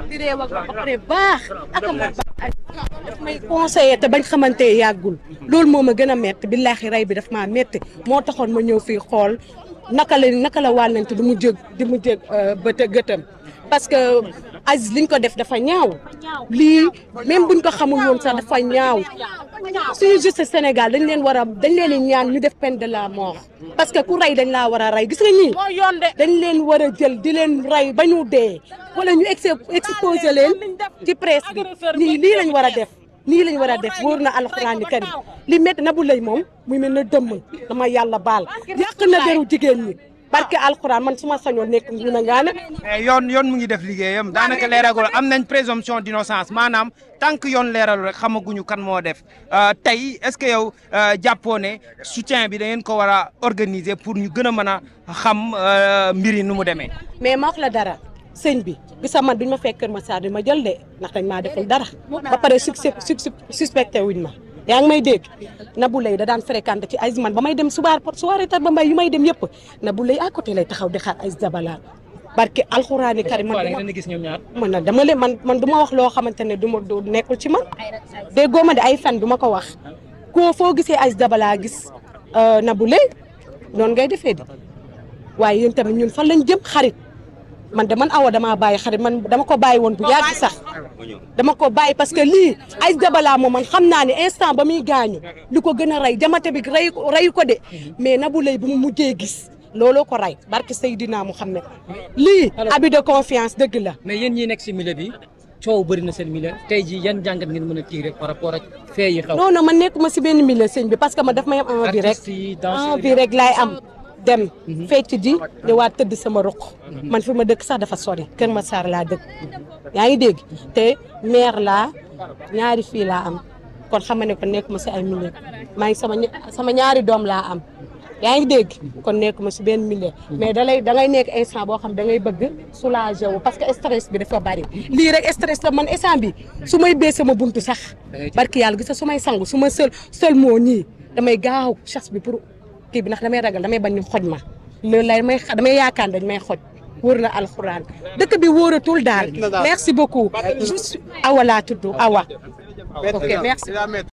di réew ak ba pare baax ak ma baax daf may conseillé te bañ xamante yàggul loolu moo ma gën a métti billaahi rey bi daf maa métti moo taxoon ma ñëw fii xool naka la wànnante di mu jëg bët a gëtam parce que Aziz liñ ko def dafa ñaaw lii même buñ ko xamul woon sax dafa ñaaw suñu justice Sénégal dañ leen ñaan ñu def peine de la mort parce que ku rey dañ laa war a rey gis nga ñii dañ leen war a jël di leen rey ba ñu dee wala ñu exposé leen ci presse bi nii lii lañ war a def nii lañ war a def wóor na alxuraan karim li métti Nabou Leye moom muy mel na dëmm dama yàlla baal yàq na deru jigéen ñi barke alxuraan man suma sañoon nekk Ngoné Ngane yoon mu ngi def liggéeyam daanaka leeragul am nañ présomption d'innocence maanaam tant que yoon leeralu rek xamaguñu kan moo def tey est-ce que yow jàppoo ne soutien bi da ngeen ko war a organiser pour ñu gën a mën a xam mbir yi nu mu demee. mais ma wax la dara sëñ bi bisa man duñ ma fekk Kër Massar di ma jël de ndax dañ maa deful dara ba pare suspecté wuñ ma. yaa ngi may dégg Nabou Leye da daan fréquenté ci Aziz man ba may dem soirée tar ba mbay yu may dem yëpp Nabou Leye à côté lay taxaw di xaar Aziz Dabala barke alxuraani karim man gis ñoom ñaar man dama leen man du ma wax loo xamante ne du nekkul ci man déggoo ma de ay fen du ma ko wax koo foo gisee Aziz Dabala gis Nabou Leye noonu ngay defee di waaye yéen tamit ñun fan lañ jëm xarit man de man Awa damaa bàyyi xarit man dama ko bàyyi woon bu yàgg sax dama ko bàyyi parce que lii Aziz Dabala moom man xam naa ne instant ba muy gaañu li ko gën a rey jamate bi reyu ko de mais Nabou Leye bu mu mujjee gis looloo ko rey barke Seydina Mouhamed lii abus de confiance dëgg la. mais yéen ñi nekk si milieu bi coow bëri na seen milieu tey jii yan jàngat ngeen mën a tirer par rapport ak fee yi xew. non man nekkuma si benn milieu sëñ bi parce que man daf may am envie rek laay am. dem fecc ji ñëwaat tëdd sama ruq man fi ma dëkk sax dafa sori Kër Massar laa dëkk yaa ngi dégg te mère laa ñaari fii laa am kon xam ne ko nekk ma si ay milieu maa ngi sama ñaari doom laa am yaa ngi dégg kon nekk ma si benn milieu mais da ngay nekk instant boo xam da ngay bëgg soulager wu parce que stress bi dafa bari lii rek stress la man instant bi su may bee sama buntu sax barki yàlla gis su may sangu su ma seul moo nii damay gaaw chasse bi pour kii bi ndax damay ragal damay bañ ñu xoj ma loolu lay damay yaakaar dañ may xoj wóor na alxuraan dëkk bi wóoratul daal merci beaucoup juste Awa laa tudd Awa ok merci